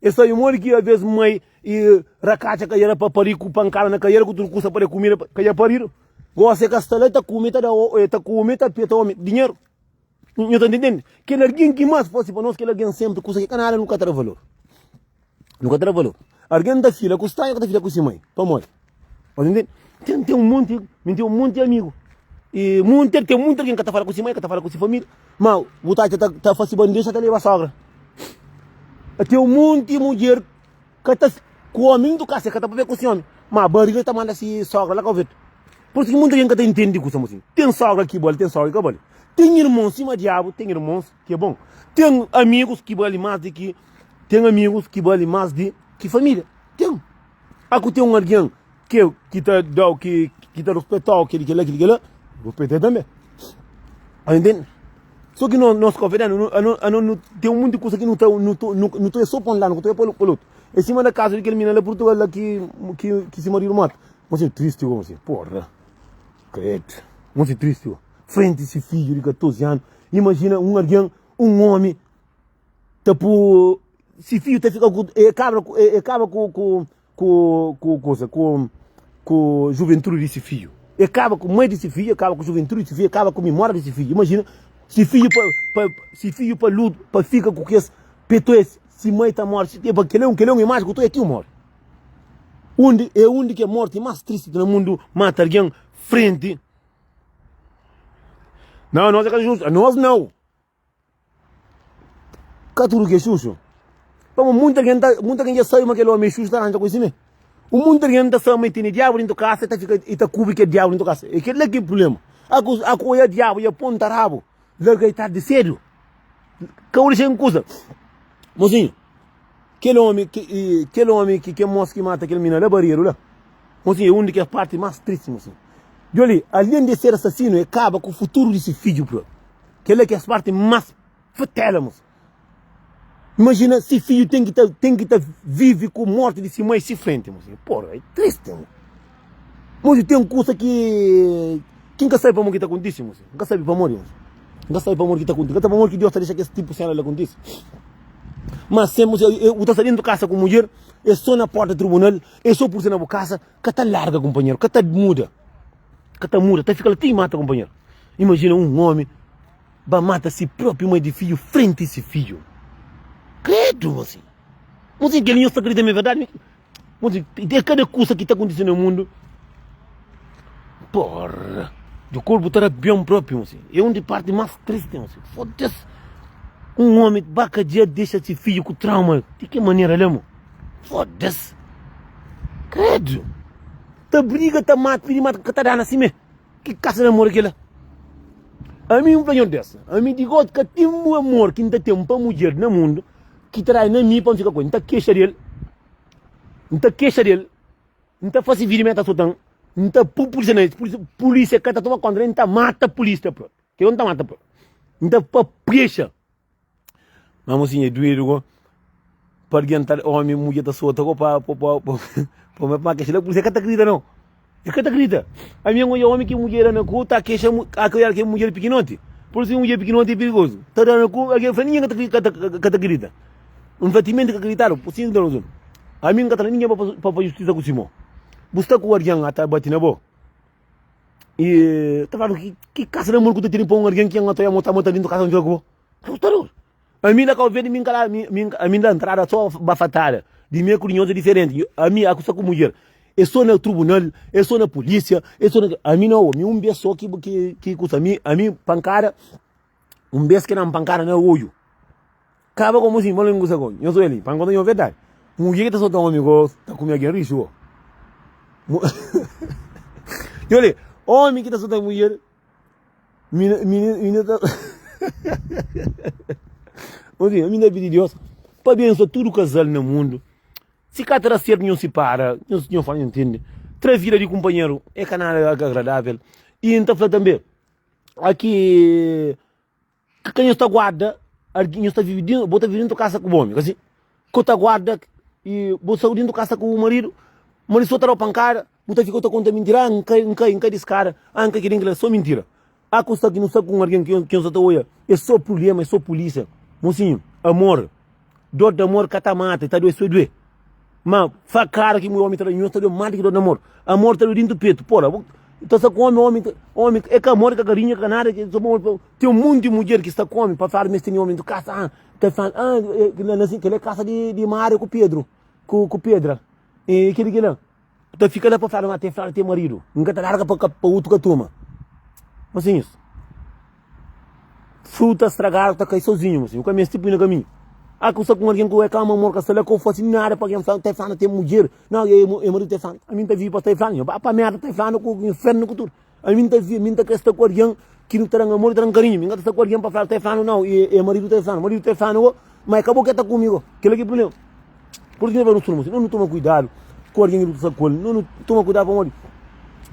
A: E sabe modi ki aves mai i rakatxa kaiera pa pari ku pankada na kaiera ku tudu kusa pa da kumida ka dja paridu. Gosi e ka sta la e ta kume ta da e ta kume ta peta omi dinheru. Nhu ta ntende? Kel algin ki mas fasi pa nos kel algin senpri kusa ki ka nada nu ka ta da valor. Nu ka ta da valor. Algin ta fila ku stanha ka ta fila ku si mai. Pamodi? Bo ta ntende? Ten ten un monti mi ten un monti amigu i monti ten monti algin ka ta fala ku si mai ka ta fala ku si familia. Ma bu ta atxa ta fasi bandeja ta leba sogra. Ten un monti mudjer ka ta ku omi ntu kasa ka ta papia ku si omi, ma bariga ta manda si sogra la ka ovetu. Pur isu ki munti algen ka ta intende kusa mosinhu. Ten sogra ki bali, ten sogra ki ka bali. Ten irmons sima diabu, ten irmons ki é bon. Ten amigus ki bali mas di ki ten amigus ki bali mas di ki familia. Ten. A ku ten un algen Ke ki ta dau, ki ki ta ruspetau, keli kela, keli kela, ruspeta el tanbe. Ntende? So ki nos, nos kofedanu, nu, ano, nu ten un monti kusa ki nu ta, nu ta, nu, nu ta so pa un ladu, nu ka ta pa, pa otu. É sima na kazu di kel mina la Purtugal la ki, ki, ki si maridu mata. Mosi tristi go, mosi, porra, kredu. Mosi tristi go. Frenti si fidju di 14 anu. Imajina un algen, un omi ta pu si fidju ta fika ku, e kabra ku, e kaba ku, ku, ku ku kusa ku ku juventudi di si fidju e kaba ku mai di si fidju e kaba ku juventudi di si fidju e kaba ku mimoria di si fidju imajina si fidju pa pa si fidju pa luta pa fika ku kes petu es si mai ta mori si pa kila kila un imaji ku to e tiu mori undi e undi ke morti mas tristi na mundu mata algin frenti não nós é ka justu nós não Ka tudu ki é xuxu. Pamodi munti algen ta, munti algen dja sabe ma kel omi é xuxu ta ranja ku el simé. Un munti algen ta sabe ma el tene diabu dentu kasa, el ta fika, el ta kubri kel diabu dentu kasa. É kel-la ki é prubléma. A ku, a ku oia diabu i a ponta rabu, larga el tardi sedu. Ka bu dexa un kuza. Mosinhu, kel omi ki, kel omi ki, kel mos ki mata kel mina la Bareru la, mosinhu, é un di kes parti más tristi, mosinhu. Djobe li, alén di el ser asasinu, el kaba ku futuru di se fidju propi. Kel-la ki é parti más fatela, mosi. Imajina si fidju ten ki ta, ten ki ta vive ku morti di si mai si frenti, mosi. Porra, é tristi, mo. Mosi, ten kusa ki, ki N ka sabe pamodi ki ta kontise, mosi. N ka sabe pamodi, mosi. N ka sabe pamodi ki ta kontise. N ka sabe pamodi ki Deus ta dexa kes tipu sena la kontise. Ma sen, mosi, bu ta sta dentu kasa ku mudjer, é so na porta tribunal, é so pursi na bu kasa, ka ta larga kunpanheru, ka ta muda. Ka ta muda, ta fika la ti mata kunpanheru. Imajina un omi ba mata si propi mai di fidju frenti si fidju. Kredu, mosi. Mosi, kel nhos ta kridita ma é verdadi? Mosi, é kada kusa ki ta kontise na mundu. Porra, di korpu ta rabia-m propi, mosi. É un di parti mas tristi, mosi. Foda-s. Un omi ba kadia dexa si fidju ku trauma di ki manera la, mo? Foda-s. Kredu. Ta briga, ta mata, pidi mata, ka ta dana simé. Ki kasa di amor é kila? Ami N fla nhos des, ami di gosi ka ten un amor ki N ta ten pa mudjer na mundu ki ta dai na mi pa N fika ku el. N ta kexa del, N ta kexa del, N ta fasi vida mi ta sotan, N ta pui pulisia na el, pulisia ka ta toma konta del, N ta mata pulisia propi, kel N ta mata propi, N ta pa kexa. Ma mosinha é duedu go. Pa algen ta omi mudjer ta sota go pa pa pa pa pa pa kexa la pulisia ka ta krita nau. E ka ta krita. Ami N odja omi ki mudjer da na ku ta kexa a ka ke mudjer pikinoti. Pur isu mudjer pikinoti é pirigozu. Ta da na ku algen fla ningen ka ta ka ta ka ta krita. N fla timenti ka kritadu si N ta razon. Ami N ka ta da ningen pa pa pa justisa ku si mo. Bu sta ku algen a ta bati na bo. I ta fladu ki ki kasa di amor ku ta tene pa un algen ki N ta ama ta ama ta dintu kasa N fika ku bo. Assustador. Ami na Cabo Verde mi nka la mi mi ami na entrada só bafatada di mi ku di nhos é diferente. Ami aku sta ku mudjer é só na tribunal, é só na polícia, é só na ami não, ami um bes só ki ki ki kusa ami ami pancada um bes ki na pancada na odju. Kaba komu si malu kusa ko nhos oja li pa nkonta nhos verdadi. Mudjer ki ta sota omi ko ta kume algen rixu ko. Nhos li omi ki ta sota mudjer Mina, mina, mina ta. Osi, mi ta pidi Deus pa abensoa tudu kazal na mundu. Si ka ta da sertu, nhos sipara, nhos, nhos fala, nhos ntende. Tra vida di kunpanheru é ka nada agradável. I N ta fla tanbe, aki ka nhos ta guarda algin, nhos ta vive di, bo ta vive dentu kasa ku bo omi, ka si? Ko ta guarda i bo sta dentu kasa ku bu maridu, maridu so ta dau pankada, Bu ta fika ta konta mintira, ah, N kai, N kai, N kai di skada, ah, N kai kel-li, kel-la, sô mintira. Ah, ku sta ki nu sta ku un algen ki ki nu sta ta oia, é sô prubléma, é sô pulísia. Mosinhu, amor, dor di amor ka ta mata, ta due sô due. Ma fakada ki omi ta da nho ta due más di ki dor di amor. Amor ta due dintu petu. Pora, bu ta sta ku omi, omi, omi, é ka amor, é ka karinhu, é ka nada, é sô amor. Ten un monti mudjer ki sta ku omi pa fladu ma es tene omi dintu kasa, ah, ta fla, ah, kel-la é kasa di di Mário ku Pedru, ku ku Pedra, e kel-li, kel-la. Ta fika la pa fladu ma ten fladu ten maridu. N ka ta larga pa pa utu ka tuma. Mosinhus, fruta stragadu ta kai sozinhu, mosinhu. Bu ka meste pui na kaminhu. Ah, ku sta ku un algen ku é ka ama amor, ka sta la, ka bu fasi nada pa algen fla, ta flanu ten mudjer. Nau, e e maridu ta flanu, ami N ta vivi pa ta flanu. Nho ba pa merda, ta flanu ku infernu ku tudu. Ami N ta vivi, ami N ta kre sta ku algen ki nu ta da-m amor i ta da-m karinhu. Mi N ka ta sta ku algen pa fla, ta flanu nau, e e maridu ta flanu. Maridu ta flanu go, ma é ka bo ke ta kume go. Kila ki prubléma. Pur isu ki nu fla nu toma kuidadu ku algen ki bu ta sta ku el. Nu toma kuidadu pamodi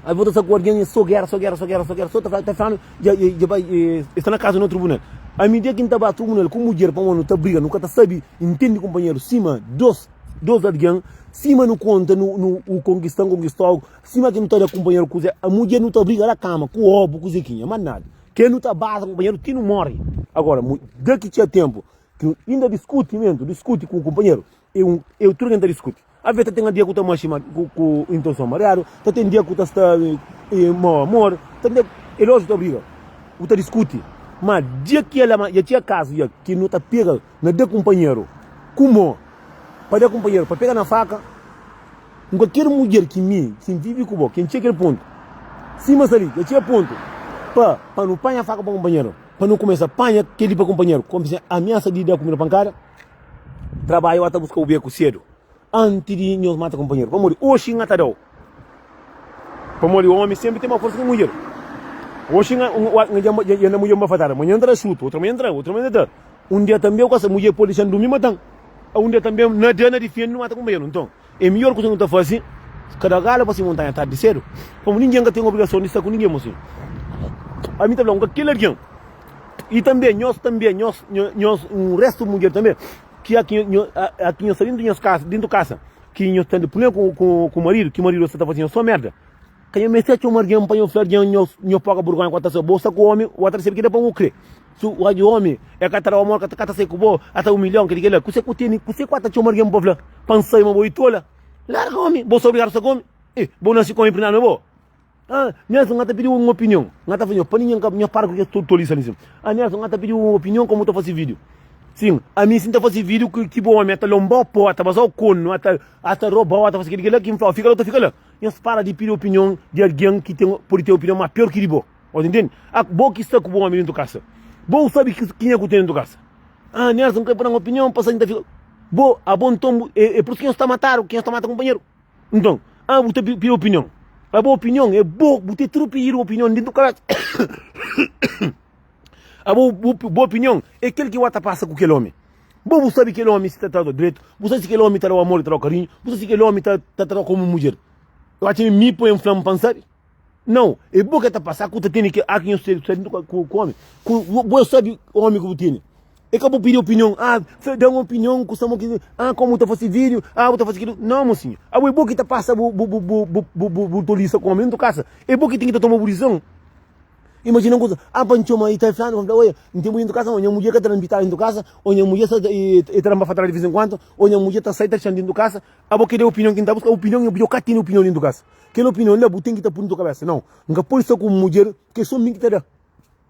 A: avi bu ta sta ku algen é so géra, so géra, so géra, so géra, so ta fla, ta flanu dja dja bai e sta na kaza na tribunal. Ami dia ki N ta ba trubunal ku mudjer pamodi nu ta briga, nu ka ta sabe intende kunpanheru sima dos dos algen, sima nu konta nu nu u konkista-m konkista-u, sima ki nu ta da kunpanheru kuze. A mudjer nu ta briga la kama ku obu ku zekinha, ma nada. Ke nu ta baza kunpanheru ti nu more. Agora, da ki txeu tenpu ki nu inda diskuti mentu, diskuti ku kunpanheru, e un e tudu algen ta diskuti. Aves ta ten dia ku ta maxi ma ku ku intenson mariadu, ta ten dia ku ta sta e mau amor, ta ten e lojiku ta briga, bu ta diskuti, ma dia ki el ama, dja txiga kazu dja ki nu ta pega na da kunpanheru ku mo pa da kunpanheru pa pega na faka, N kualker mudjer ki mi ki N vivi ku bo, ki N txiga kel pontu sima sta li, dja txiga pontu pa pa nu panha faka pa kunpanheru, pa nu kumesa panha kel li pa kunpanheru, konpisa amiasa di da kumida pankada. Trabadju ata buska bu beku sedu anti di nhos mata kunpanheru. Pamodi oxi N ta dau. Pamodi omi senpri ten ma forsa ki mudjer. Oxi N dja na mudjer bafatada, manha N ta da xutu, otra manha N ta da, otra manha N ta da. Un dia tanbe ku asa mudjer pode dixan durmi matan. Un dia tanbe na da na difende nu mata kunpanheru. Nton, e midjor kusa ki nu ta fasi, kada gala pa si montanha tardi sedu. Pamodi ningen ka ten obrigason di sta ku ningen, mosinhu. Ami ta fla, N ka kel algen. I tanbe nhos tanbe nhos nhos un restu mudjer tanbe ki a ki nho a ki nhos sta dintu nhos kasa dintu kasa ki nhos ten prublema ku ku ku maridu ki maridu sta ta fasi nhos so merda ka nho meste txoma argen pa nho fla argen nhos nho poka burgonha ku ata sa bo sta ku omi o ata resebe kila pa nho kre su odja omi e ka ta dau amor ka ta sai ku bo ata umilhau kila kila kuse ku tene kuse ku ata txoma argen pa fla pa nsai ma bo i tola larga omi bo sta obrigadu sta ku omi e bo nasi ku omi prinadu ma bo Ah, Nelson, N ta pidi-u un opinion. N ta fla nho, pa ninhen ka, nho para ku kes tolisa li sin. Ah, Nelson, N ta pidi-u un opinion komu ta fasi video. Sin, ami si N ta fasi video ku ki bo omi ata lonba-u po, ata baza-u konu, ata, ata roba-u, ata fasi kili kila, ki N fla-u, fika la, u ta fika la. Nhos para di pidi opinion di algen ki ten, pudi ten opinion ma pior ki di bo. Bo ta ntende? Ah, bo ki sta ku bo omi dentu kasa, bo sabi ki, kenha ku ten dentu kasa. Ah, Nelson, N ka pa da-m opinion, pa sa N ta fika. Bo, abo nton, e, e pur isu ki nhos ta matadu, ki nhos ta mata kunpanheru. Nton, ah, bu ta pidi opinion. Abo opinion é bo, bu ten tudu pididu opinion dentu kabesa. Abo bu, bu opinion é kel ki bu ta pasa ku kel omi. Bo bu sabi kel omi si ta trata dretu, bu sabi si kel omi ta dau amor i ta dau karinhu, bu sabi si kel omi ta ta trata komu mudjer. Eu atxa mi pa N fla-m pa N sabi? Nau, é bo ke ta pasa ku ta tene ke a ki nhos sabi ku ku omi. Ku bo sabi omi ku bu tene. É ka bu pidi opinion, ah, fla, da un opinion ku sta mo ki, ah, komu bu ta fasi video, ah, bu ta fasi kilu. Nau, mosinha. Abo é bo ki ta pasa bu bu bu bu bu bu bu bu tolisa ku omi dentu kasa. É bo ki ten ki ta toma bu disizon. Imajina un kusa, ah, pa N txoma i ta flanu, pa N fla, oia, N ten bu dentu kasa, ma nha mudjer ka ta da-m pitada dentu kasa, ô nha mudjer sta i ta da-m bafatada di vez en kuantu, ô nha mudjer ta sai ta dixan dentu kasa. Abo ki da opinion ki N ta buska, opinion é bu ka tene opinion dentu kasa. Kel opinion la bu ten ki ta pui na tu kabesa. Nau, N ka pode sta ku un mudjer ki é so mi ki ta da.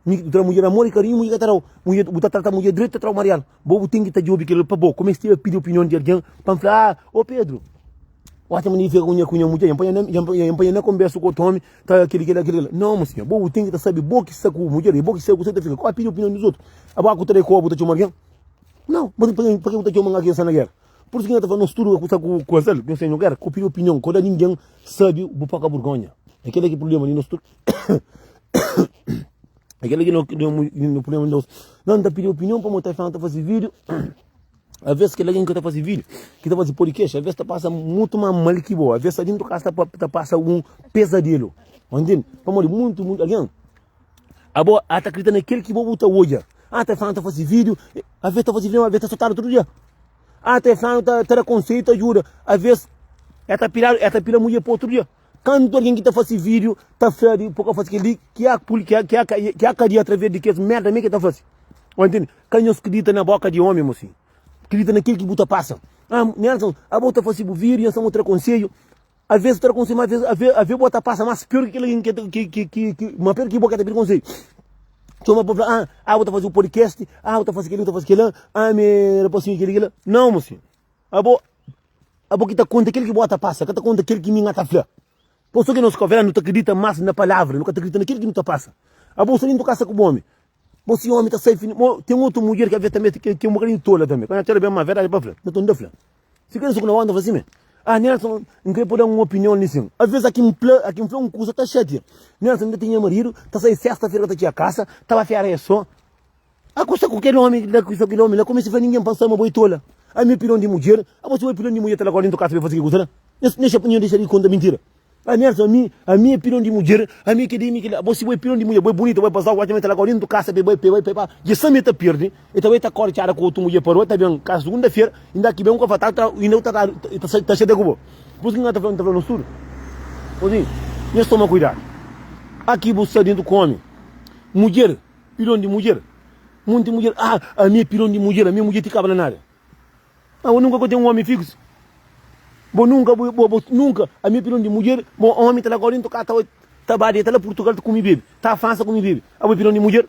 A: Mi ki ta da mudjer amor i karinhu, mudjer ka ta dau. Mudjer, bu ta trata mudjer dretu, ta trau mariadu. Bo bu ten ki ta djobe kel pa bo. Kumesa ti pidi opinion di algen pa N fla, ah, ô Pedru, oca mi fika ku nha ku nha mudjer, nha panha nha panha na konbersu ku otu omi, ta kili kila kili kila. Nau, mo sinhor, bo bu ten ki ta sabi, bo ki sta ku mudjer, i bo ki sta ku ta fika. Ka pidi opinion di otu. Abo ku ta da koba bu ta txoma algen? Nau, pa ke bu ta txoma algen sta na gera? Pur isu ki N ta fla nos tudu ku sta ku asal, ku sta na gera, ka pidi opinion, ka da ningen sabi, bu poka burgonha. É kila ki prublema di nos tudu. É kila ki no no problema di nos. Não, ta pidi opinion pamodi ta fla ta fazi vídeo. Às vezes kel algen ki ta fazi vídeo, ki ta fazi podcast, às vezes ta pasa mutu más mal ki bo. Às vezes ta dintu kasa ta, ta pasa un pesadelo. Entende? Pamodi muntu, muntu algen abo a ta kridita na kel ki bo bu ta odja. Ah, ta fla ta fazi vídeo, às vezes ta fazi vídeo, às vezes ta sotadu tudu dia. Ah, ta fla ta, ta da konselho, ta ajuda. Às vezes é ta pila, é ta pila mulher pa outro dia. Kantu algen ki ta fase video ta fla di po ka fase kel-li, ki a ki a ki a ki a kadia atraves di kes merda me ki ta fase. Ô ntende? Ka nhos kridita na boka di omi, mosinhu. Kridita na kel ki bu ta pasa. Ah, Nelson, abo ta fase bu video, nhos ta mo tra konselhu. Aves tra konselhu, ma aves aves aves bo ta pasa mas pior ki kel algen ki ki ki ki ki ma pior ki bo ka ta pidi konselhu. Txoma pa fla, ah, ah, bu ta fase bu podcast, ah, bu ta fase kel-li, bu ta fase kel-la, ah, mi rapasinhu kel-li, kel-la. Nau, mosinhu. Abo Abo ki ta konta kel ki bo ta pasa, ka ta konta kel ki mi ta fla. Por so ki nos kavela nu ta kridita mas na palavra, nu ka ta kridita na kel ki nu ta pasa. Abo sta dentu kasa ku bu omi, bo si omi ta sai fini, mo ten otu mudjer ki aves tanbe ki ki un bokadinhu tola tanbe. Ka na txera ben ma verdadi pa fla, na ta fla. Si ka na suku na onda fla si me. Ah Nelson, N kre pa da un opinion li sin. Aves a ki N fla, a ki N fla un kusa ta xatia. Nelson, N ta ten nha maridu, ta sai sesta fera ka ta txia kasa, ta ba fera e so. A kusa ku kel omi la kusa ku kel omi la kumesa fla ningen pa N sai ma bo é tola. Ami é pilon di mudjer, abo si bo é pilon di mudjer ta la gora dentu kasa pa fasi ki kusa la? Nhos dexa nhos dexa di konta mintira. Ah Nelson, ami, ami é pilon di mudjer, ami é keli, ami é kila. Abo si bo é pilon di mudjer, bo é bunita, bo é bazau, bo ta largau dentu kasa pe bai, pe bai, pe bai. Dja sami e ta pirdi, e ta bai ta kori txada ku otu mudjer pa rua, ta ben kasa sugunda-fera, inda ki ben ku fa ta tra, inda bu ta ta, ta, ta xatia ku bo. Pur isu ki N ta fla, N ta fla nos tudu, osi, nhos toma kuidadu. Aki bu sta dentu ku omi, mudjer, pilon di mudjer, munti mudjer, ah, ami é pilon di mudjer, ami é mudjer ti kaba na nada. Ma bo nunka ka ten un omi fixu. Bo nunka bo, bo, bo nunka, ami é pilon di mudjer, bo omi ta laga dentu kasa, ta ta ba deta la Purtugal ta kumi bebe, ta Fransa kumi bebe. Abo é pilon di mudjer?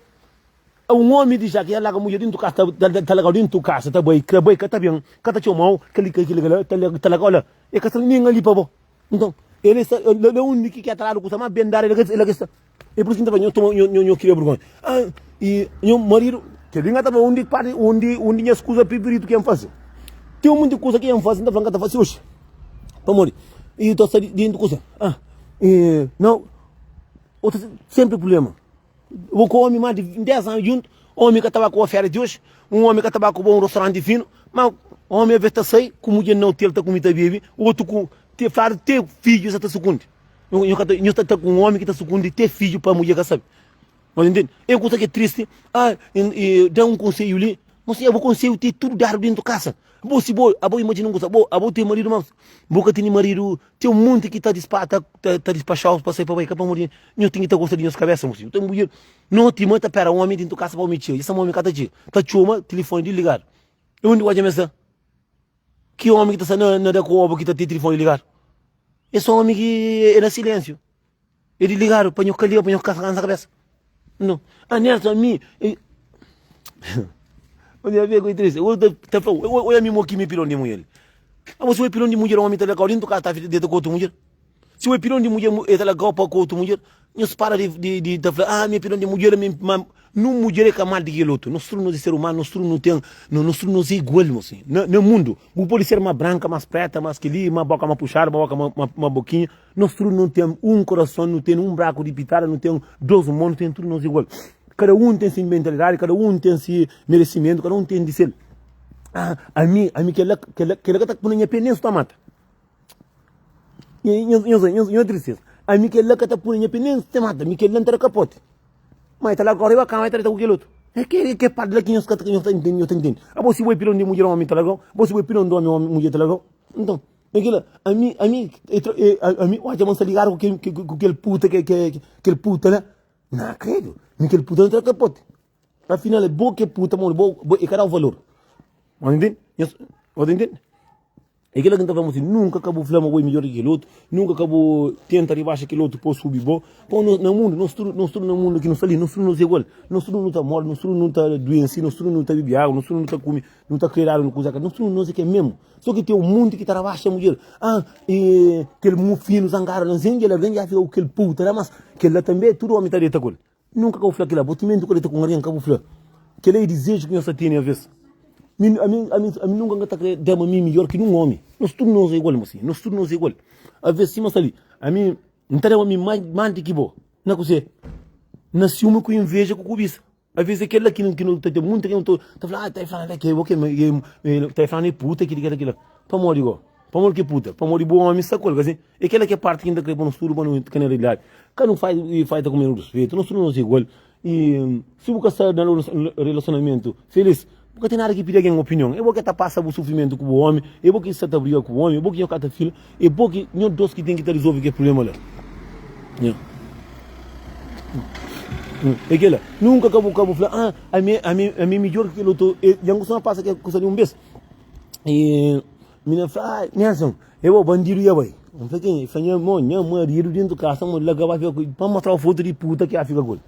A: Un omi di ja ki ta laga mudjer dentu kasa, ta, ta, ta lagau dentu kasa, ta bai, ka bai, ka ta ben, ka ta txomau, keli, keli, kela, ta, ta lagau la. E ka sta nen ali pa bo. Nton, el sta la, la undi ki ke tradu kusa ma ben dadu, el ka, el ka sta. É pur isu ki N ta fla, nho toma, nho, nho kria burgonha. Ah, i nho maridu, kel-li N ka ta fla un di parti, un di, un di nhas kuza prifiridu ki N fase. Ten monti kuza ki N fase, N ta fla N ka ta fase oxi. Pamodi? I ta sta dentu kuza. Ah, i, nau, otu, senpri prublema. Bo ku omi mas di 10 anu djuntu, omi ka ta ba ku bo férias di oxi, un omi ka ta ba ku bo un restauranti finu, ma omi aves ta sai ku mudjer na otel ta kumi ta bebe, otu ku, te fladu te fidju sa ta sukundi. Nho ka ta, nho ta ta ku un omi ki ta sukundi te fidju pa mudjer ka sabe. Nhos intende? É kusa ki é tristi. Ah, e, da un konselhu li. Mas abo konselhu te tudu dadu dentu kasa. Bo si bo, abo imajina un kusa, bo, abo ten maridu mas bo ka tene maridu, ten un monti ki ta dispa, ta, ta, ta dispaxau pa sai pa bai, ka pamodi nho ten ki ta gosta di nhos kabesa, mosinhu. Ten mudjer, noti ma ta pera omi dentu kasa pa omi txega. Dja sa ma omi ka ta txega. Ta txoma, tilifoni disligadu. E undi ku odja ma es sta? Ki omi ki ta sta na, na da ku obu ki ta ten tilifoni ligadu? É só omi ki é na silensiu. É desligadu pa nho ka liga, pa nho ka kansa kabesa. Não. Ah, Nelson, ami. Olha, vê que triste. Eu ta fala, olha mi mo ki mi pilon di mulher. Ah, você é pilon di mulher, homem tá legal dentro casa tá dentro com outra mulher. Se o pilon di mulher, ele tá legal para com outra mulher. Nós para de de de tá falar, ah, minha pilon di mulher, minha, ma, num mulher é mal de que outro. Nós tudo nós é ser humano, nós tudo não tem, nós tudo nós é igual, moço. No, no mundo, bu pode ser mais branca, mais preta, mais que ali, mais boca mais puxada, mais boca mais, mais, mais boquinha. Nos tudu nu ten un korason, nu ten un braku di pitada, nu ten dos mon, nu ten tudu nos igual. Kada un ten si mentalidadi, kada un ten si meresimentu, kada un ten di sel. Ah, ami, ami kela, kela, kela ka ta pui na nha pe nen su ta mata. Nhos, nhos, nhos, nhos tristeza. Ami kela ka ta pui na nha pe nen su ta mata. Mi kela N ta da kapote. Ma e ta larga riba kama e ta deta ku kel otu. É ke, ke parti la ki nhos ka ta, nhos ta intende, nhos ta intende. Abo si bo é pilon di mudjer omi ta largau, abo si bo é pilon di omi, omi mudjer ta largau. Nton. É kila, ami, ami, ami, odja ma N sta ligadu ku kel, ku kel puta, ke, ke, kel puta la. Na kredu, mi kel puta la ta kapote. Afinal, é bo ke puta, modi bo, bo, e ka dau valor. Bo ntende? Nhos, bo ta ntende? É kila ki N ta fla mo si, nunka ka bu fla ma bo é midjor di kel otu, nunka ka bu tenta ribaxa kel otu pa subi bo. Pô, no, na mundu, nos tudu, nos tudu na mundu ki no sta li, nos tudu nos é igual. Nos tudu nu ta mori, nos tudu nu ta duense, nos tudu nu ta bibi agu, nos tudu nu ta kume, nu ta kre dadu kuza. Nos tudu nos é ke mesmu. So ki ten un monti ki ta rabaxa mudjer. Ah, e kel mufinu zangadu la nsin, kel algen dja fika ku kel puta la, mas kel la tanbe tudu omi ta deta ku el. Nunka ka bu fla kila, bo timenti ku deta ku un algen ka bu fla. Kila e dizeju ki nhos ta tene aves. Mi, ami, ami, ami nunka N ka ta kre da ma mi midjor ki nun omi. Nos tudu nos e igual, mosinhu, nos tudu nos e igual. Aves sima sta li, ami N ta da ma mi más di ki bo. Na kuzê? Na siumi ku inveja ku kubisa. Aves é kel-la ki nu ta ten munti algen ta fla, ah, ta fla ke bo ke ta fla é puta kili kila kila. Pamodi go? Pamodi ki é puta? Pamodi bu omi sta ku el, ka si? É kel-la ki é parti ki N ta kre pa nos tudu pa nu ka na realidadi. Ka nu fai ta ku menu ruspetu, nos tudu nos é igual. I si bu ka sta na relasionamentu felis, bu ka ten nada ki pidi algen opinion. É bo ki ta pasa bu sufrimentu ku bu omi, é bo ki sta ta briga ku bu omi, é bo ki ka ta fila, é bo ki nho dos ki ten ki ta rizolve kel prublema la. Nha. É kela. Nunka ka bu ka bu fla, ah, ami, ami, ami é midjor ki kel otu. E, dja N kustuma pasa kel kusa li un bes. E mina fla, ah, Nelson, é bo bandidu dja bai. N fla kenha? El fla, nha mo, nha maridu dentu kasa, mo la ka bai fika ku, pa mostrau fotu di puta ki a fika ku el.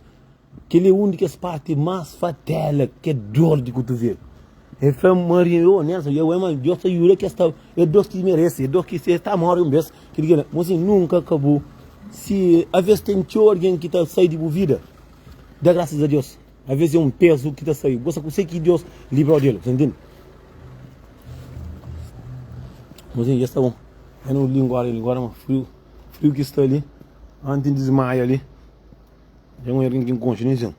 A: Kel-li é un di kes párti más fatela ki é dór di kutuvelu. El fla Maria, Ô Nelson, dja bai, ma Deus ta juda kes ta, é Deus ki merese, é Deus ki se ta móre un bês. Kel-li ki el fla, Mosinhu, nunka ka bu si avês ten txeu algen ki ta sai di bu vida, da grasas a Deus. Avês é un pézu ki ta sai, gosta kuzê ki Deus libra-u di el, bu ta ntende? Mosinhu, dja sta bon. É nu lingua li agora, ma friu, friu ki sta li, antis di dismaia li. Ten un algen ki N konxe, nen sen.